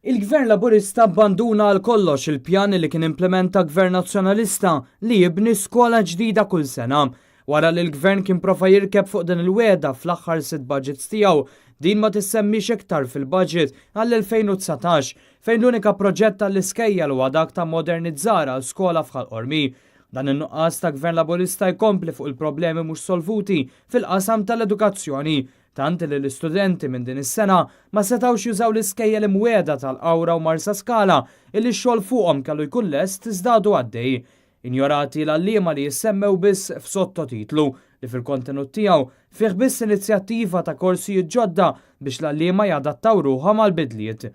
Il-Gvern Laburista abbanduna għal kollox il-pjan li kien implementa Gvern Nazzjonalista li jibni skola ġdida kull sena. Wara li l-Gvern kien prova jirkeb fuq din il-wegħda fl-aħħar sitt budgets tiegħu, din ma tissemmix iktar fil-budget għall-2019, fejn l-unika proġett tal-iskejjel huwa dak ta' modernizzar għal skola f'Ħal Qormi. Dan in-nuqqas ta' Gvern Laburista jkompli fuq il-problemi mhux solvuti fil-qasam tal-edukazzjoni, tant li l-istudenti minn din is-sena ma setgħux jużaw l-iskejjel imwiegħda tal-Qawra u Marsaskala illi x-xogħol fuqhom kellu jkun lest iżda għadu għaddej. Injorati l-għalliema li jissemmew biss f'sottotitlu li fil-kontenut tiegħu fih biss inizjattiva ta' korsijiet ġodda biex l-għalliema jadattaw ruħhom għall-bidliet.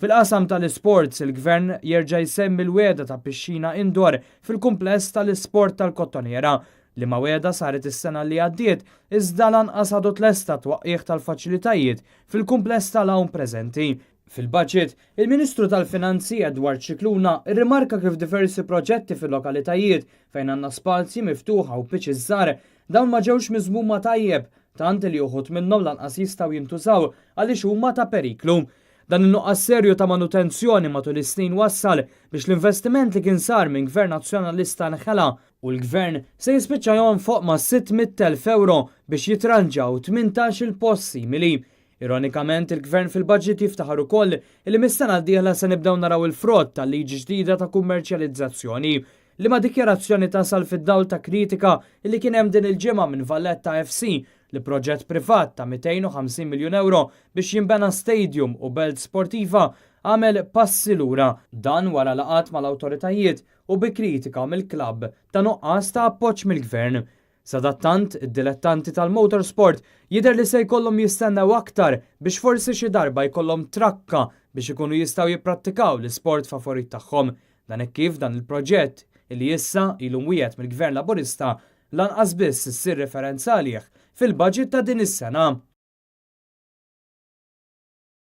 Fil-qasam tal-isports, il-Gvern jerġa' jsemmi l-wegħda ta' pixxina indoor fil-kumpless tal-isport tal-Kottonera, liema wegħda saret is-sena li għaddiet iżda lanqas għadu tlesta t-twaqqigħ tal-faċilitajiet fil-kumpless tal-għawm preżenti. Fil-budget, il-Ministru tal-Finanzi Edward Scicluna rrimarka kif diversi proġetti fil-lokalitajiet fejn għandna spazji miftuħa u pitches żgħar, dawn ma ġewx miżmuma tajjeb, tant li uħud minnhom lanqas jistgħu jintużaw għaliex huma ta' periklu. Dan in-nuqqas serju ta' manutenzjoni matul is-snin wassal biex l-investiment li kien sar minn Gvern Nazzjonalista nħela u l-Gvern se jispiċċa jonfoq ma' 600,000 ewro biex jitranġaw 18-il post simili. Ironikament, il-Gvern fil-budget jiftaħar ukoll li mis-sena d-dieħla se nibdew naraw il-frott tal-liġi ġdida ta' kummerċjalizzazzjoni, liema dikjarazzjoni tasal fid-dawl ta' kritika li kien hemm din il-ġimgħa minn Valletta FC li proġett privat ta' 250 miljun ewro biex jinbena stadium u belt sportiva għamel passi lura, dan wara laqgħat mal-awtoritajiet u bi kritika mill-klabb ta' nuqqas ta' appoġġ mill-Gvern. Sadattant, id-dilettanti tal-motorsport jidher li se jkollhom jistennew aktar biex forsi xi darba jkollhom trakka biex ikunu jistgħu jipprattikaw l-isport favorit tagħhom. Dan hekk kif dan il-proġett, li issa ilu mwiegħed mill-Gvern Laburista, lanqas biss issir referenza għalih fil-budget ta' din is-sena.